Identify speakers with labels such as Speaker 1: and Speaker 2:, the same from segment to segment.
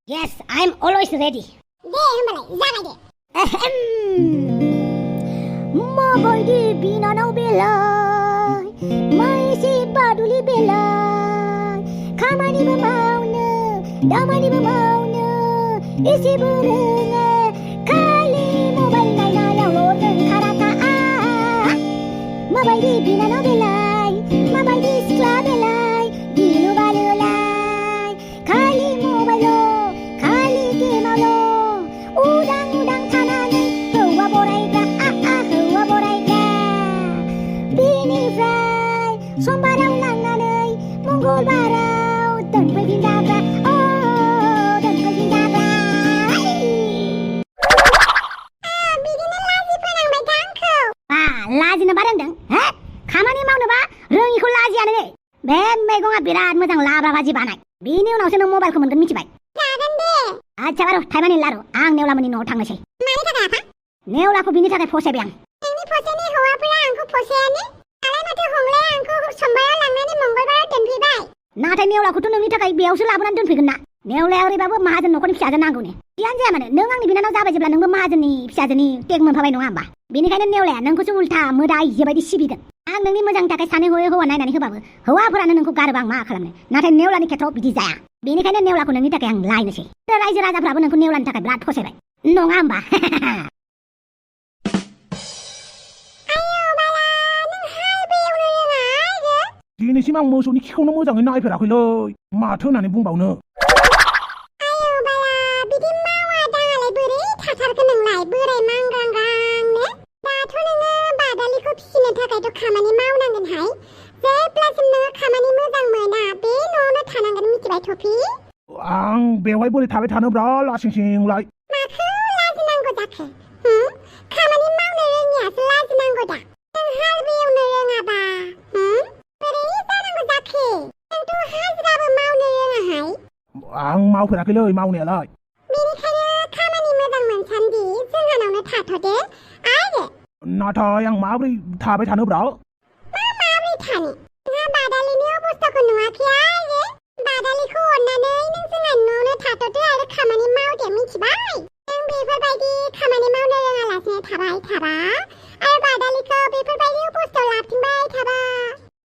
Speaker 1: Yes, I'm always ready.
Speaker 2: दे होमबालाय जागाय दे
Speaker 1: माबायदि बिनानाव बेलाय माइसि बादुलि बेलाय खामानिबो मावनो दामानिबो मावनो एसेबो रोङा खालि मबाइल नायनायावल' रोंखाराखा माबायदि बिनानाव बेलाय माबायदि सिख्ला बेलाय गिलु बालुलाय खालि मबाइल' खालि गेमावल' उदां उदां थानानै हौवा बरायग्रा हौवा बरायग्रा बेनिफ्राय समबाराव लांनानै मंगलबाराव दोनफैफिनजाग्रा दोनफैफिनजाग्रा
Speaker 2: बिदिनो लाजि फोनांबाय दा आंखौ
Speaker 1: लाजिनोबा रोंदों हे खामानि मावनोबा रोङिखौ लाजियानो नै बे मैगङा बिराद मोजां लाब्रा भाजि बानाय बेनि उनावसो नों मबाइलखौ मोनगोन मिथिबाय
Speaker 2: जागोन दे
Speaker 1: आच्छा बारु टाइमानि लारु आं नेवलामोननि न'आव थांनोसै
Speaker 2: मानि थाखाय आफा
Speaker 1: नेवलाखौ बिनि थाखाय फसायबाय आं
Speaker 2: नोंनि फसायनाय हौवाफोरा आंखौ फसायानो दालाय माथो हंलाया आंखौ समबाराव लांनानै मंगलबाराव दोनफैबाय
Speaker 1: नाथाय नेवलाखौथ' नोंनि थाखाय बेयावसो लाबोनानै दोनफैगोन ना नेवलाया ओरैबाबो माहाजोन न'खरनि फिसाजो नांगौनि जियानो जाया मानो नों आंनि बिनानाव जाबाय जेब्ला नोंबो माहाजोननि फिसाजोनि टेग मोनफाबाय नङा होमबा बेनिखायनो नेवलाया नोंखौसो उल्था मोदाय जेबायदि सिबिगोन आं नोंनि मोजांनि थाखाय सानै हौवा हौवा नायनानै होबाबो हौवाफोरानो नोंखौ गारोबा आं मा खालामनो नाथाय नेवलानि खेथ्रआव बिदि जाया बेनिखायनो नेवलाखौ नोंनि थाखाय आं लायनोसै रायजो राजाफ्राबो नोंखौ नेवलानि थाखाय बिराद फसायबाय नङा होमबा
Speaker 3: दिनैसिम आं मोसौनि खिखौनो मोजाङै नायफेराखैलै माथो होननानै बुंबावनो
Speaker 2: बिदि मावा दाङालाय बोरै थाथारखो नोंलाय बोराय मांग्रांग्रांनो दाथ' नोङो बादालिखौ फिसिनो थाखायथ' खामानि मावनांगोनहाय जेब्लासिम नोङो खामानि मोजां मोना बे न'आवनो थानांगोन मिथिबाय थफि
Speaker 3: आं बेवहाय बोरै थाबाय थानो ब्रा लासिंसिंलाय
Speaker 2: माखौ लाजिनांगौ जाखो खामानि मावनो रोङियासो लाजिनांगौ दा नों हालबो एवनो रोङाबा बोरै जानांगौ जाखो नोंथ' हाजिराबो मावनो रोङाहाय
Speaker 3: आं मावफेराखैलै मावनायालाय
Speaker 2: बेनिखायनो खामानि मोजां मोनसान्दि जोंहानावनो थाथ'दो आरो
Speaker 3: नाथाय आं माबोरै थाबाय थानो ब्रा
Speaker 2: माबोरै थानो नोंहा बादालिनि अबस्थाखौ नुवाखै आरो बादालिखौ अननानै नों जोंहा न'आवनो थाथ'दो आरो खामानि मावदो मिथिबाय नों बेफोरबायदि खामानि मावनो रोङालासिनो थाबाय थाबा आरो बादालिखौ बेफोरबायदि अबस्थायाव लाबथिंबाय थाबा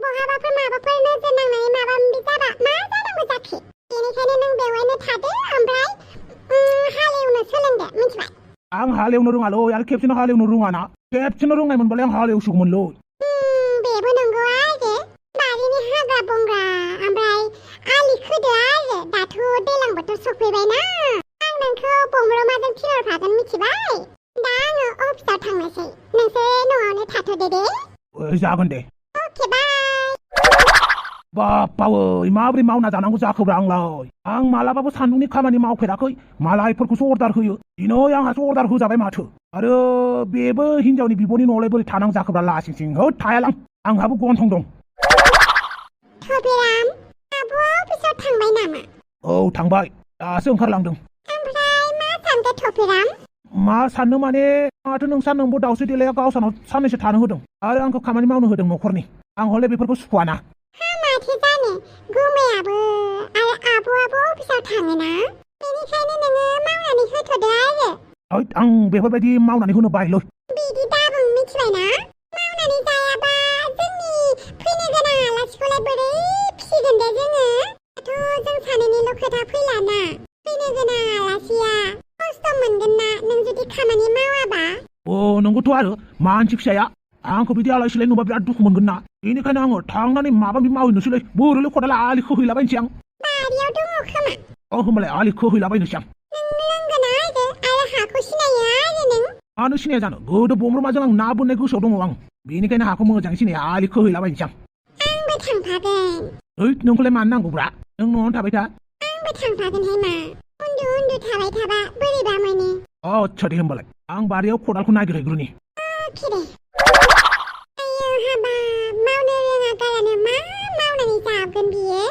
Speaker 2: बहाबाफोर माबाफोर नोजोर नांनानै माबा माबि जाबा मा जानांगौ जाखो बेनिखायनो नों बेवहायनो थादो ओमफ्राय हालेवनो सोलोंदो मिथिबाय
Speaker 3: आं हालेवनो रोङालै आरो खेबसेनो हालेवनो रोङाना खेबसेनो रोंनाय मोनबालाय आं हालेवसिगौमोनलै
Speaker 2: बेबो नंगौ आरो बारिनि हाग्रा बंग्रा ओमफ्राय आलि खोदो आरो दाथ' दैलां बोथोर सफैबायना आं नोंखौ बमब्रमाजों थिनहरफागोन मिथिबाय दा आङो अफिसाव थांनोसै नोंसोर न'आवनो थाथ'दो दे
Speaker 3: जागोन दे
Speaker 2: अके बाय
Speaker 3: बाप्पावै माबोरै मावना जानांगौ जाखोब्रा आंलाय आं मालाबाबो सान्दुंनि खामानि मावफेराखै मालायफोरखौसो अर्डार होयो दिनै आंहासो अर्डार होजाबाय माथो आरो बेबो हिनजावनि बिब'नि न'आवलाय बोरै थानांगौ जाखोब्रा लासिंसिं होद थायालां आंहाबो गन्थं दं
Speaker 2: थपिराम आब'आ अफिसाव थांबाय नामा
Speaker 3: औ थांबाय दासो ओंखारलांदों
Speaker 2: ओमफ्राय मा सानखो थपिराम
Speaker 3: मा साननो माने माथो नोंसा नोंबो दावस्रि देलाया गावसानाव साननैसो थानो होदों आरो आंखौ खामानि मावनो होदों न'खरनि आं हले बेफोरखौ सुखुवाना
Speaker 2: माथो जानो गुमैयाबो आरो आब'आबो अफिसाव थाङोना बेनिखायनो नोङो मावनानै होथ'दो आरो
Speaker 3: आं बेफोरबायदि मावनानै होनो बायोलै
Speaker 2: बिदि दाबुं मिथिबायना मावनानै जायाबा जोंनि फैनो गोनां आलासिखौलाय बोरै फिसिगोन दे जोङो दाथ' जों सानैनिल' खोथा फैलाना फैनो गोनां आलासिया खस्थ' मोनगोन ना नों जुदि खामानि मावाबा
Speaker 3: नंगौथ' आरो मानसि फिसाया आंखौ बिदि आलाय सिलाय नुबा बिराद दुखु मोनगोन ना बेनिखायनो आङो थांनानै माबा माबि मावहैनोसैलै बोरैलै खदाला आलि खोहैलाबायनोसै आं
Speaker 2: बारियाव दङ खोमा
Speaker 3: होमबालाय आलि खोहैलाबायनोसै आं
Speaker 2: नों रोंगोन आरो हाखौ सिनायो आरो नों
Speaker 3: मानो सिनाया जानो गोदो बमब्रमाजों आं ना बोननाय गोसोआव दङ आं बेनिखायनो हाखौ मोजाङै सिनाया आलि खोहैलाबायनोसै आं
Speaker 2: आंबो थांफागोन
Speaker 3: नोंखौलाय मानो नांगौब्रा नों न'आवनो थाबाय था
Speaker 2: आंबो थांफागोनहाय मा उन्दु उन्दु थाबाय थाबा बोरैबा मोनो
Speaker 3: आच्छा दे होमबालाय आं बारियाव खदालखौ नागिरहैग्रोनि
Speaker 2: अके दे आयौ हाबा मावनो रोङा गारानो मा मावनानै जागोन बियो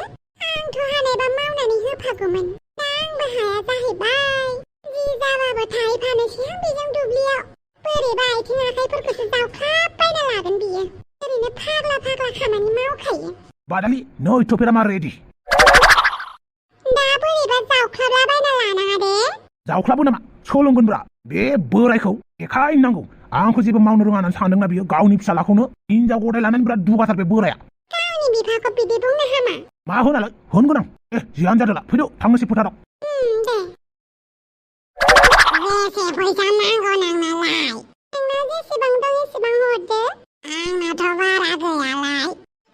Speaker 2: आंथ' हानायबा मावनानै होफागौमोन दा आंबो हाया जाहैबाय जि जाबाबो थाहैफानोसै आं बेजों दुब्लियाव बोरैबा आथिं आखाइफोरखौसो जावख्लाबबायना लागोन बियो ओरैनो फाग्ला फाग्ला खामानि मावखायो
Speaker 3: बादालि नै थपिरामा रेडि
Speaker 2: दा बोरैबा जावख्लाबलाबायना लानाङा
Speaker 3: जावख्लाबो नामा सोलोंगोनब्रा बे बोरायखौ देखायनो नांगौ आंखौ जेबो मावनो रोङा होननानै सानदोंना बियो गावनि फिसालाखौनो हिनजाव गदाय लानानै बिराद दुगाथार बे बोराया
Speaker 2: गावनि बिफाखौ बिदि बुंनो हामा
Speaker 3: मा होनालाय होनगोन आं जियानो जादोला फैदो थांनोसै फोथाराव
Speaker 2: दे बेसे फैसा नांगौ नोंनालाय नोंना जेसेबां दं एसेबां हरदो आंनाथ' बारा गैयालाय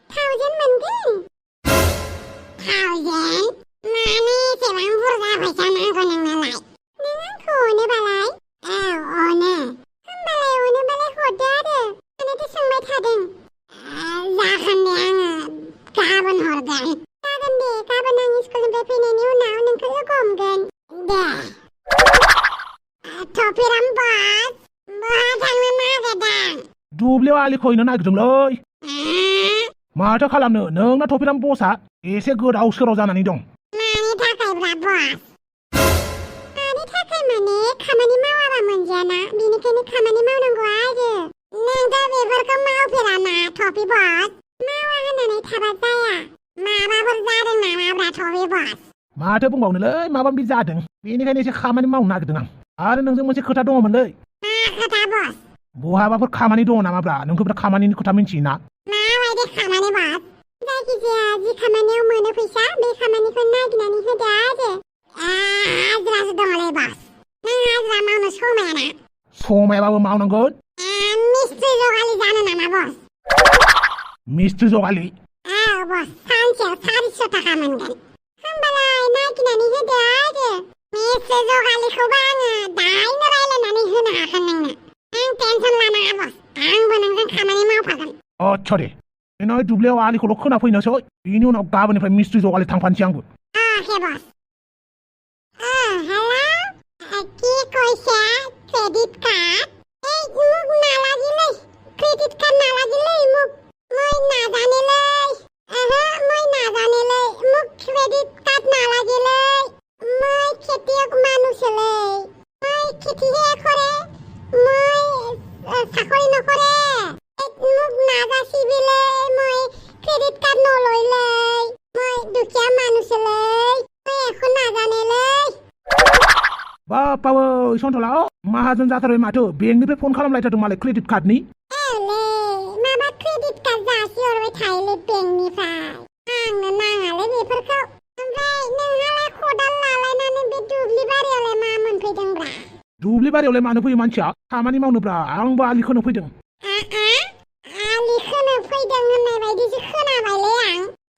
Speaker 2: 1000 मोनगोन 1000 माने एसेबां बुरजा फैसा नांगौ नोंनालाय नों आंखौ अनोबालाय औ अनो होमबालाय अनोबालाय हरदो आरो मानोथो सोंबाय थादों जागोन दे आङो गाबोन हरगोन जागोन दे गाबोन आं स्कुलनिफ्राय फैनायनि उनाव नोंखौ लोगो हमगोन दे टपिराम बस बहा थांनो नागिरदों
Speaker 3: दुब्लियाव आलि खोहैनो नागिरदोंलै माथो खालामनो नोंना टपिराम बसआ एसे गोदाव सोराव जानानै दं
Speaker 2: मानि थाखायब्रा बस मानि थाखाय माने खामानि मावाबा मोनजायाना बेनिखायनो खामानि मावनांगौ आरो नों दा बेफोरखौ मावफेराना टपि बस मावा होननानै थाबा जाया माबाफोर जादों नामाब्रा टपि बस
Speaker 3: माथो बुंबावनोलै माबा माबि जादों बेनिखायनो एसे खामानि मावनो नागिरदों आं आरो नोंजों मोनसे खोथा दङमोनलै
Speaker 2: मा खोथा बस
Speaker 3: बहाबाफोर खामानि दङ नामाब्रा नोंखौ बिराद खामानिनि खोथा मिन्थियोना
Speaker 2: माबायदि खामानि बस जायखिजाया जि खामानियाव मोनो फैसा बे खामानिखौ नागिरनानै होदो आरो हाजिरासो दङलै बस नों हाजिरा मावनो समायाना
Speaker 3: समायाबाबो मावनांगोन
Speaker 2: मिस्ट्रि जगालि जानो नामा बस
Speaker 3: मिस्ट्रि जगालि
Speaker 2: औ बस सानसेयाव 400 थाखा मोनगोन होमबालाय नागिरनानै होदो आरो मिस्ट्रि जगालिखौबो आङो दायनो रायलायनानै होनो हागोन नोंनो नों टेनसन लानाङा बस आंबो नोंजों खामानि मावफागोन
Speaker 3: आच्छा दे दिनै दुब्लियाव आलिखौल' खोना फैनोसै बेनि उनाव गाबोननिफ्राय मिस्ट्रि जगालि थांफानोसै आंबो
Speaker 2: अके बस हेलो কি কইছে ক্রেডিট কার্ড এই মুখ নালাগিলে ক্রেডিট কার্ড নালাগিলে মুখ মই নাজানিলে মই নাজানিলে মুখ ক্রেডিট কার্ড নালাগিলে মই খেতিয়ক মানুষলে মই খেতিহে কৰে মই চাকৰি নকৰে মুখ নাজাচিবিলে মই ক্রেডিট কার্ড নলইলে মই দুখীয়া মানুষলে মই এখন নাজানিলে
Speaker 3: बापावै सन्थ'लाव माहाजोन जाथारबाय माथो बेंकनिफ्राय फन खालामलायथारदों मालाय क्रेडिट कार्डनि
Speaker 2: माबा क्रेडिट कार्ड जासिहरबाय थायोलै बेंकनिफ्राय आंनो नाङालै बेफोरखौ ओमफ्राय नोंहालाय खदाल लालायनानै बे दुब्लि बारियावलाय मा मोनफैदोंब्रा
Speaker 3: दुब्लि बारियावलाय मानो फैयो मानसिया खामानि मावनोब्रा आंबो आलि खोनो फैदों
Speaker 2: आलि खोनो फैदों होननाय बायदिसो खोनाबायलै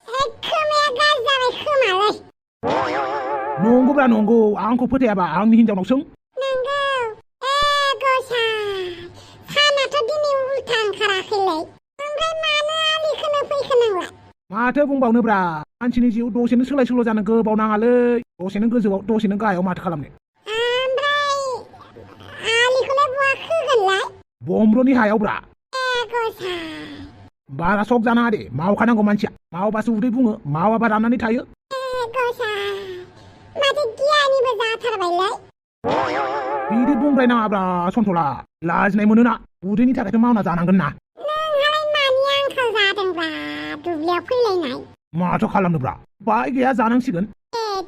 Speaker 2: आं खोमाया गाज्रि जाबाय खोमालै
Speaker 3: नंगौब्रा नंगौ आंखौ फोथायाबा आंनि हिनजावनाव सों
Speaker 2: नंगौ गसाय सानाथ' दिनै उल्था ओंखाराखैलै ओमफ्राय मानो आलि खोनो फैखो नोंलाय
Speaker 3: माथो बुंबावनोब्रा मानसिनि जिउ दसेनो सोलाय सोल' जानो गोबाव नाङालै दसेनो गोजौआव दसेनो गाहायाव माथो खालामनो
Speaker 2: ओमफ्राय आलिखौलाय बहा खोगोनलाय
Speaker 3: बमब्रनि हायावब्रा
Speaker 2: गसाय
Speaker 3: बारा सक जानाङा दे मावखानांगौ मानसिया मावबासो उदै बुङो मावाबा राननानै थायो
Speaker 2: गसाय माथो गियानिबो जाथारबायलै
Speaker 3: बिदि बुंद्रायनाङाब्रा सन्थ'ला लाजिनाय मोनोना उदैनि थाखायथ' मावना जानांगोन ना
Speaker 2: नोंहालाय मानि आंखाल जादोंब्रा दुब्लियाव फैलायनाय
Speaker 3: माथो खालामनोब्रा बाय गैया जानांसिगोन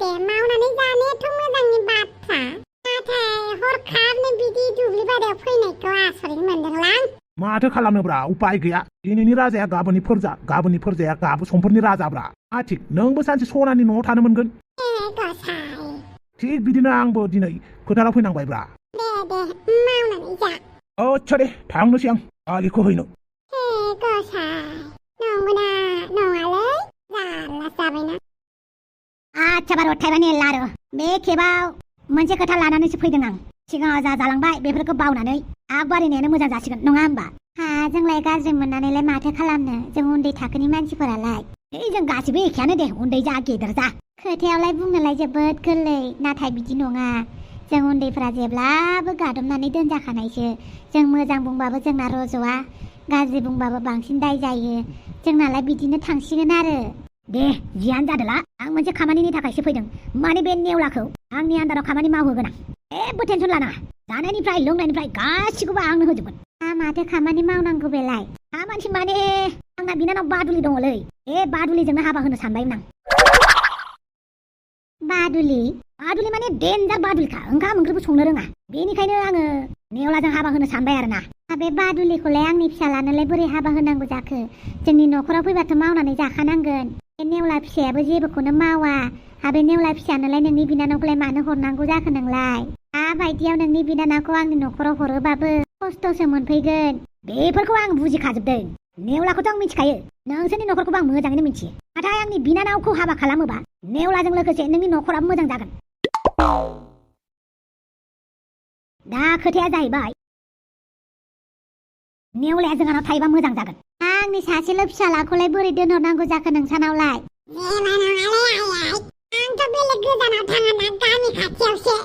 Speaker 2: दे मावनानै जानायाथ' मोजांनि बाथ्रा नाथाय हरखाबनो बिदि दुब्लि बारियाव फैनायखौ आसरित मोनदोंलां
Speaker 3: माथो खालामनोब्रा उपाय गैया दिनैनि राजाया गाबोननि फोरजा गाबोननि फोरजाया समफोरनि राजाब्रा थिक नोंबो सानसे सनानि न'आव थानो मोनगोन थिक बिदिनो आंबो दिनै फोथाराव फैनांबायब्रा
Speaker 2: दे मावनानै जा
Speaker 3: आच्छा दे थांनोसै आं आलि खोहैनो
Speaker 2: गसाय नंगौना नङालै जारला जाबायना
Speaker 1: आच्छा बार' थाइबानि लारु बे खेबाव मोनसे खोथा लानानैसो फैदों आं सिगाङाव जा जालांबाय बेफोरखौ बावनानै आगबारिनायानो मोजां जासिगोन नङा होमबा जोंलाय गाज्रि मोननानैलाय माथो खालामनो जों उन्दै थाखोनि मानसिफोरालाय जों गासिबो एखेयानो दे उन्दै जा गेदेर जा खोथायावलाय बुंनोलाय जोबोद गोरलै नाथाय बिदि नङा जों उन्दैफ्रा जेब्लाबो गादबनानै दोनजाखानायसो जों मोजां बुंबाबो जोंना रज'आ गाज्रि बुंबाबो बांसिन दाय जायो जोंनालाय बिदिनो थांसिगोन आरो दे जियानो जादोला आं मोनसे खामानिनि थाखायसो फैदों माने बे नेवलाखौ आंनि आन्दाराव खामानि मावहोगोन आं जेबो टेनसन लानाङा जानायनिफ्राय लोंनायनिफ्राय गासिखौबो आंनो होजोबगोन माथो खामानि मावनांगौ बेलाय खामानि माने आंना बिनानाव बादुलि दङलै बे बादुलिजोंनो हाबा होनो सानबायमोन आं बादुलि बादुलि माने डेन्जार बादुलिखा ओंखाम ओंख्रिबो संनो रोङा बेनिखायनो आङो नेवलाजों हाबा होनो सानबाय आरोना बे बादुलिखौलाय आंनि फिसालानोलाय बोरै हाबा होनांगौ जाखो जोंनि न'खराव फैबाथ' मावनानै जाखानांगोन बे नेवला फिसायाबो जेबोखौनो मावा बे नेवला फिसानोलाय नोंनि बिनानावखौलाय मानो हरनांगौ जाखो नोंलाय बायदियाव नोंनि बिनानावखौ आंनि न'खराव हरोबाबो खस्थ'सो मोनफैगोन बेफोरखौ आं बुजिखाजोबदों नेवलाखौथ' आं मिथिखायो नोंसोरनि न'खरखौबो आं मोजाङैनो मिथियो नाथाय आंनि बिनानावखौ हाबा खालामोबा नेवलाजों लोगोसे नोंनि न'खराबो मोजां जागोन दा खोथाया जाहैबाय नेवलाया जोंहानाव थायोबा मोजां जागोन आंनि सासेल' फिसालाखौलाय बोरै दोनहरनांगौ जाखो नोंसानावलाय
Speaker 2: आंथ' बेलेग गोजानाव थाङाना गामि खाथियावसो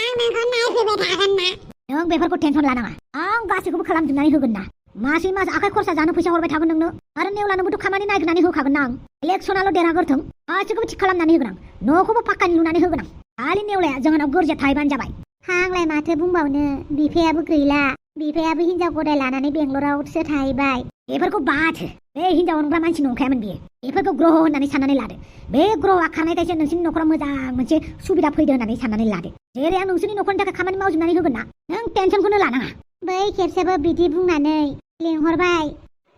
Speaker 2: आं नोंखौ नायफैबाय थागोन ना
Speaker 1: नों बेफोरखौ टेनसन लानाङा आं गासैखौबो खालामजोबनानै होगोन ना मासै मास आखाइ खरसा जानो फैसा हरबाय थागोन नोंनो आरो नेवलानोबोथ' खामानि नागिरनानै होखागोन ना आं इलेक्सनाल' देरहागोरथों गासैखौबो थिग खालामनानै होगोन आं न'खौबो पाक्कानि लुनानै होगोन आं खालि नेवलाया जोंहानाव गोरजिया थाहैबानो जाबाय आंलाय माथो बुंबावनो बिफायाबो गैला बिफायाबो हिनजाव गदाय लानानै बेंगलरावसो थाहैबाय बेफोरखौ बाथो बे हिनजाव अनग्रा मानसि नंखायामोन बियो बेफोरखौ ग्रह होननानै साननानै लादो बे ग्रहआ खारनायखायसो नोंसोरनि न'खराव मोजां मोनसे सुबिदा फैदो होननानै साननानै लादो जेरै आं नोंसोरनि न'खरनि थाखाय खामानि मावजोबनानै होगोन ना नों टेनसनखौनो लानाङा बै खेबसेबो बिदि बुंनानै लिंहरबाय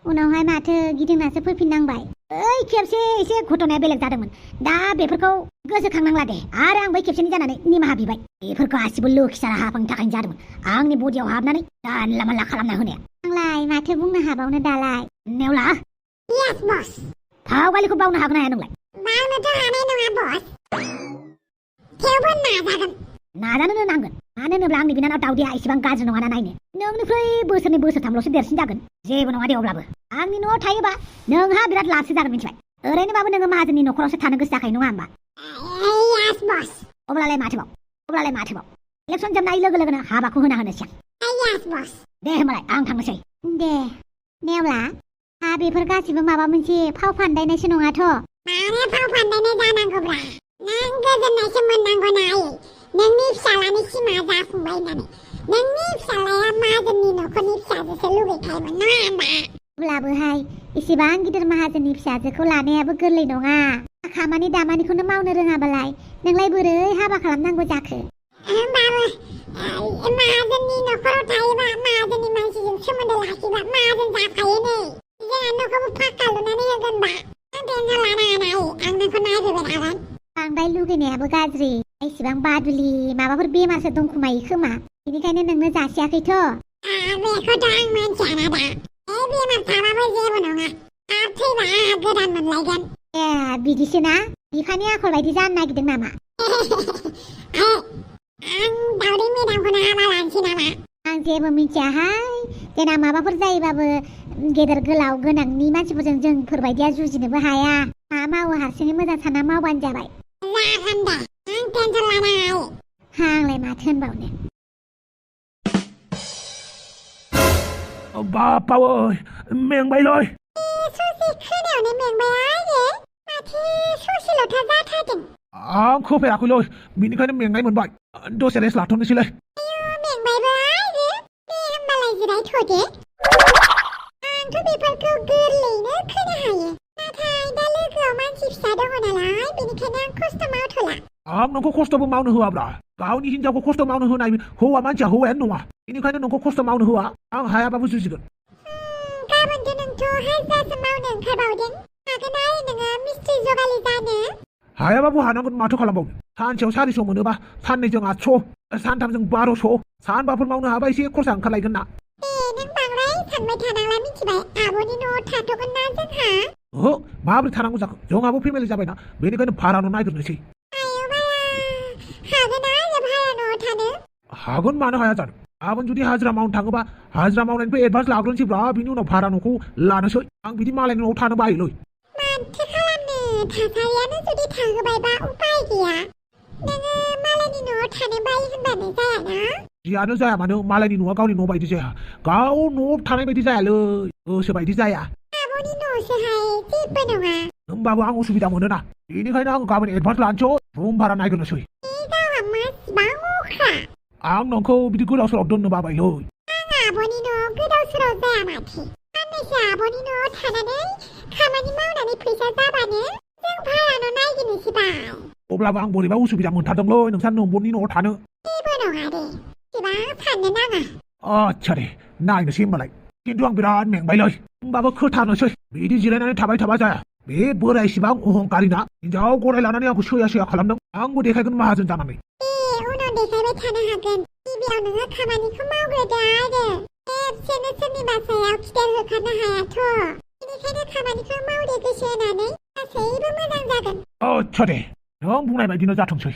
Speaker 1: उनावहाय माथो गिदिंनासो फैफिननांबाय ओइ खेबसे एसे घटनाया बेलेग जादोंमोन दा बेफोरखौ गोसोखांनांला दे आरो आं बै खेबसेनि जानानै निमाहा बिबाय बेफोरखौ गासिबो लोखि सारा हाफांनि थाखायनो जादोंमोन आंनि बडियाव हाबनानै जानला मानला खालामना होनाया आंलाय माथो बुंनो हाबावनो दालाय नेवला
Speaker 2: यस बस
Speaker 1: फावगालिखौ बावनो हागोन ना हाया नोंलाय
Speaker 2: बावनोथ' हानाय नङा बस थेवबो नाजागोन
Speaker 1: नाजानोनो नांगोन मानो होनोब्ला आंनि बिनानाव दावदैया एसेबां गाज्रि नङाना नायनो नोंनिफ्राय बोसोरनै बोसोरथामल'सो देरसिन जागोन जेबो नङा दे अब्लाबो आंनि न'आव थायोबा नोंहा बिराद लाबसो जागोन मिथिबाय ओरैनोबाबो नोङो माहाजोननि न'खरावसो थानो गोसो जाखायो नङा होमबा
Speaker 2: यस बस
Speaker 1: अब्लालाय माथोबाव इलेक्सन जोबनाय लोगो लोगोनो हाबाखौ होना होनोसै
Speaker 2: आं यस बस
Speaker 1: दे होमबालाय आं थांनोसै
Speaker 2: दे नेवला बेफोर गासिबो माबा मोनसे फाव फान्दायनायसो नङाथ' मानो फाव फान्दायनाय जानांगौब्रा नों गोजोननायसो मोननांगौ ना आयै नोंनि फिसालानि सिमा जाफुंबाय होननानै नोंनि फिसालाया माहाजोननि न'खरनि फिसाजोसो लुगैखायोमोन नङा होमबा
Speaker 1: अब्लाबोहाय एसेबां गिदिर माहाजोननि फिसाजोखौ लानायाबो गोरलै नङा खामानि दामानिखौनो मावनो रोङाबालाय नोंलाय बोरै हाबा खालामनांगौ जाखो
Speaker 2: होमबाबो माहाजोननि न'खराव थायोबा माहाजोननि मानसिजों सोमोन्दो लाखिबा माहाजोन जाखायो नै जोंहा न'खौबो फाक्का लुनानै होगोनबा नों टेनसन लानाङा ना आं नोंखौ नायफैबाय थागोन
Speaker 1: बांद्राय लुगैनायाबो गाज्रि एसेबां बादुलि माबाफोर बेमारसो दंखोमायो खोमा बेनिखायनो नोंनो जासियाखैथ'
Speaker 2: बेखौथ' आं मिथियाना दा बेमार थाबाबो जेबो नङा आरो थैबा आंहा गोदान मोनलायगोन
Speaker 1: बिदिसो ना बिफानि आखल बायदि जानो नागिरदों नामा
Speaker 2: आं दावदै मेदामखौनो हाबा लानोसै नामा
Speaker 1: आं जेबो मिथियाहाय देनां माबाफोर जायोबाबो गेदेर गोलाव गोनांनि मानसिफोरजों जोंफोरबायदिया जुजिनोबो हाया मा मावो हारसिङै मोजां सानना मावबानो जाबाय
Speaker 2: जागोन दे आं टेनसन लानाङा
Speaker 1: आंलाय माथो होनबावनो
Speaker 3: बापावै मेंबायलै
Speaker 2: ससे खोनायावनो मेंबाय आयै माथो ससेल'था जाथारदों
Speaker 3: आं खोफेराखैलै बेनिखायनो मेंनाय मोनबाय दसे रेस्ट लाथ'नोसैलै
Speaker 2: मेंबायबो आयै दे होमबालाय जिरायथ'दे आंथ' बेफोरखौ गोरलैयैनो खोनो हायो नाथाय दा लोगोआव मानसि फिसा दङ नालाय बेनिखायनो आं खस्थ' मावथ'ला
Speaker 3: आं नोंखौ खस्थ'बो मावनो होआब्रा गावनि हिनजावखौ खस्थ' मावनो होनाय हौवा मानसिया हौवायानो नङा बेनिखायनो नोंखौ खस्थ' मावनो होआ आं हायाबाबो जुजिगोन
Speaker 2: गाबोनथ' नोंथ' हाजिरासो मावनो ओंखारबावदों हागोन आरो नोङो मिस्ट्रि जगालि जानो
Speaker 3: हायाबाबो हानांगोन माथो खालामबावनो सानसेयाव 400 मोनोबा साननैजों 800 सानथामजों 1200 सानबाफोर मावनो हाबा एसे खरसा ओंखारलायगोन ना
Speaker 2: नों बांद्राय सानबाय थानांला मिथिबाय आब'नि न'आव थाथ'गोन ना जोंहा
Speaker 3: ओहो माबोरै थानांगौ जाखो जोंहाबो फेमिलि जाबायना बेनिखायनो भारा न' नागिरनोसै हागोन मानो हाया जानो गाबोन जुदि हाजिरा मावनो थाङोबा हाजिरा मावनायनिफ्राय एडभान्स लाग्रोनोसैब्रा बिनि उनाव भारा न'खौ लानोसै आं बिदि मालायनि न'आव थानो बायोलै
Speaker 2: माथो खालामनो थासारियानो जुदि थाहोबायबा उपाय गैया नोङो मालायनि न'आव थानो बायो होनबानो जायाना
Speaker 3: जियानो जाया मानो मालायनि न'आ गावनि न' बायदि जाया गाव न'आव थानाय बायदि जायालै गोसो बायदि जाया
Speaker 2: आब'नि न'सोहाय जेबो नङा
Speaker 3: होमबाबो आं उसुबिदा मोनोना बेनिखायनो आं गाबोन एडभान्स लानोसै रुम भारा नागिरनोसै आं नोंखौ बिदि गोदाव सोराव दोननो बाबायलै
Speaker 2: आं आब'नि न'आव गोदाव सोराव जाया माथो साननैसो आब'नि न'आव थानानै खामानि मावनानै फैसा जाबानो जों भारा न' नागिरनोसै बाल
Speaker 3: अब्लाबो आं बोरैबा उसुबिदा मोनथारदोंलै नोंसा नोम्बरनि न'आव थानो
Speaker 2: जेबो नङा दे इसिबां साननो नाङा
Speaker 3: आच्छा दे नायनोसै होमबालाय खिन्थु आं बिराद मेंबायलै होमबाबो खोथानोसै बिदि जिरायनानै थाबाय थाबा जाया बे बोराय इसिबां अहंकारिना हिनजाव गराय लानानै आंखौ सैया खालामदों आंबो देखायगोन माहाजोन जानानै
Speaker 2: उनाव देखायबाय थानो हागोन गिबियाव नोङो खामानिखौ मावग्रोदो आरो खेबसेनो सोरनिबा सायाव खिथेर होखानो हायाथ' बेनिखायनो खामानिखौ मावदो गोसो होनानै गासैबो मोजां जागोन
Speaker 3: आच्छा दे नों बुंनाय बायदिनो जाथोंसै